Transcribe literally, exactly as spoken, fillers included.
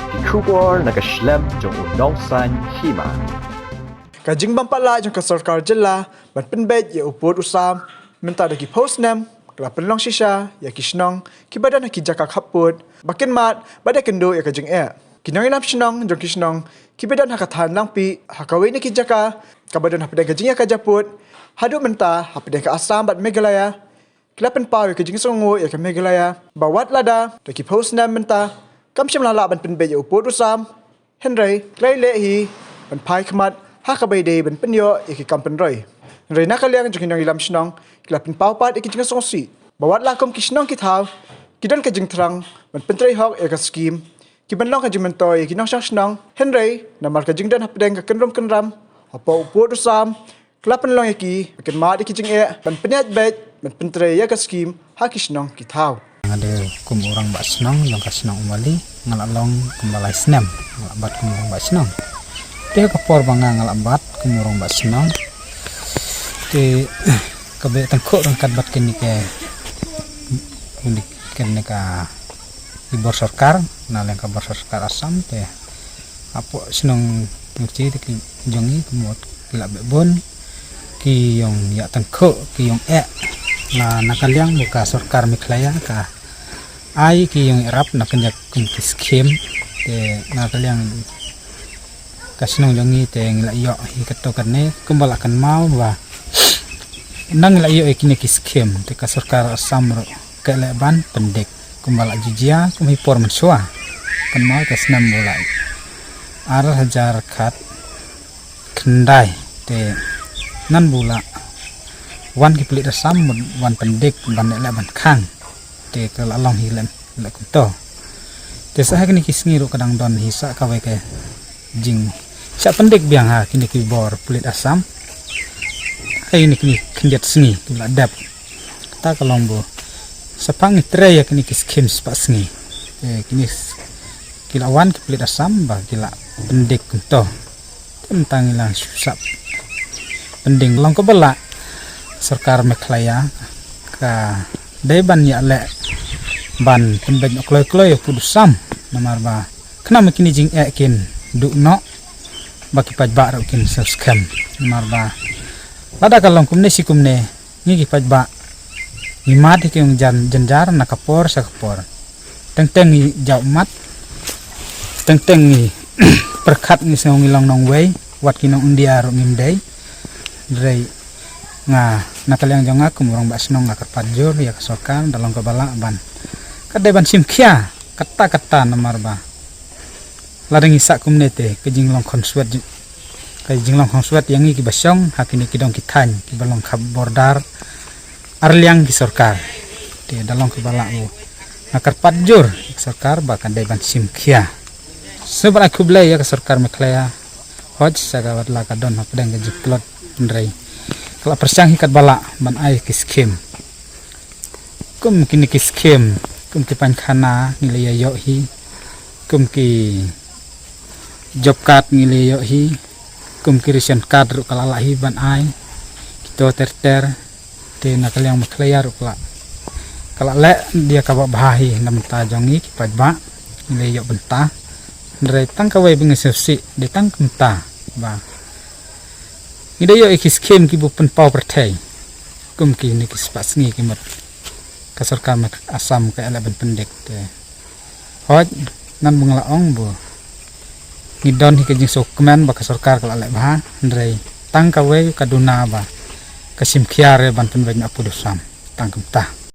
Ki khubor na ka shlem jong u nongsan hima. Ka jingbym pat lah jong ka sorkar jylla ban pynbeit ïa u pud u sam mynta da ki phew snem ka la pynlong shisha ïa ki shnong kiba don ha ki jaka khappud ba kin mad bad ïakynduh ïa ka jingeh. Ki nongïalam shnong jong ki shnong kiba don ha ka thaiñ Langpih ha kawei na ki jaka kaba don hapdeng ka jingïakajia pud haduh mynta hapdeng ka Assam bad Meghalaya ki la pynpaw ïa ka jingsngewnguh ïa ka Meghalaya ba wat lada da ki phew snem mynta kam shym la lah ban pynbeit ïa u pud u sam. Hynrei ki la ïaleh hi ban phai khmat ha kaba ïadei ban pynïoh ïa ki kam pynroi. Hynrei na ka liang jong ki nongïalam shnong ki la pynpaw pat ïa ki jingsngewsih ba wat la kum ki shnong ki thaw ki don ka jingthrang ban pyntrei hok ïa ka skim ki ban long ka jingmyntoi ïa ki nongshong shnong. Hynrei namar ka jingdon hapdeng ka kynrum kynram hapoh u pud u sam ka la pynlong ïa ki ba kin mad ïa ki jingeh ban pynïaid beit ban pyntrei ïa ka skim ha ki shnong ki thaw. Nga dei kum u rangbah shnong jong ka shnong Umali, nga la long kumba lai snem nga la bat kum u rangbah shnong. Te ha ka por ba nga nga la bat kum u rangbah shnong, te kaba ïatangkhuh ryngkat bad kine ki, kine ki, kine ki bor sorkar, na liang ka bor sorkar Assam, te hapoh shnong Nongchi te ki jong ngi ki mut ki la beh bun, ki ïong ïatangkhuh, ki ïong eh. Na, na ka liang ba ka sorkar Meghalaya ka ai ki ïong ïarap na ka liang kum ki skim. Te na ka liang ka shnong jong ngi te ngi la ïoh hi kato kane kumba la kynmaw ba nang ngi la ïoh ïa kine ki skim te ka sorkar Assam ruh ka leh ban pyndik kumba la jia kum hi por mynshuwa. Kynmaw ka snem ba la ar hajar khat khyndai te nan ba la wan ki pulit Assam wan pyndik ban leh ban khang. Te ka la long hi leh, leh kumto. Te sa ha kine ki sngi ruh ka dang don hi sa kawei ka jing sa pyndik biang ha kine ki bor pulit Assam. Ha kine ki khyndiat sngi ki la dep. Kata ka long ba sa pang ngi trei ïa kine ki skim spah sngi. Te kine s-, ki la wan ki pulit Assam ba ki la pyndik kumto. Te mynta ngi la shu sap pyndik long kaba lah sorkar Meghalaya ka dei ban ïaleh ban pynbeit noh kloi kloi ïa u pud u sam namar ba khnang ba kine jingeh kin duh noh ba ki paidbah ruh kin sngewskhem namar ba lada ka long kumne shi kumne ngi ki paidbah ngi mad hi ki ïong jan-, jynjar na ka por sha ka por. Teng teng ngi jaw mat, teng teng ngi pyrkhat ngi sngew ngi long nongwei wat ki nong India ruh ngim dei. Hynrei nga na ka liang jong nga kum u rangbah shnong nga kyrpad jur ïa ka sorkar da long kaba lah ban ka dei ban shim khia katta katta namar ba lada ngi sah kumne te ka jinglong khonswet ji-, ka jinglong khonswet ïa ngi kiba shong ha kine ki dong ki thaiñ kiba long khap border ar liang ki sorkar. Te da long kaba lah u nga kyrpad jur ïa ka sorkar ba ka dei ban shim khia. Sngewbha ai khublei ïa ka sorkar Meghalaya. Hooid sa ka wat la ka don hapdeng ka jingtlot hynrei ka la pyrshang hi katba lah ban ai ki skim. Kum kine ki skim kum ki painkhana ngi la ïa ïoh hi, kum ki job card ngi la ïa ïoh hi, kum ki ration card ruh ka la lah hi ban ai. Kito ter ter. Te na ka liang Meghalaya ruh ka la, ka la leh ïa kaba bha hi na bynta jong ngi ki paidbah ngi la ïoh bynta. Hynrei tang kawei ba ngi sngewsih dei tang kumta ba ngi da ïoh ïa ki skim kiba pynpaw pyrthei kum kine ki spah sngi ki mut ka sorkar Assam ka leh ban pyndik te. Hooid, ngan bynta la ong ba ngi don hi ka jingsngewkmen ba ka sorkar ka la leh bha, hynrei tang kawei ka duna ba ka shim khia re ban pynbeit noh u pud u sam. Tang kumta.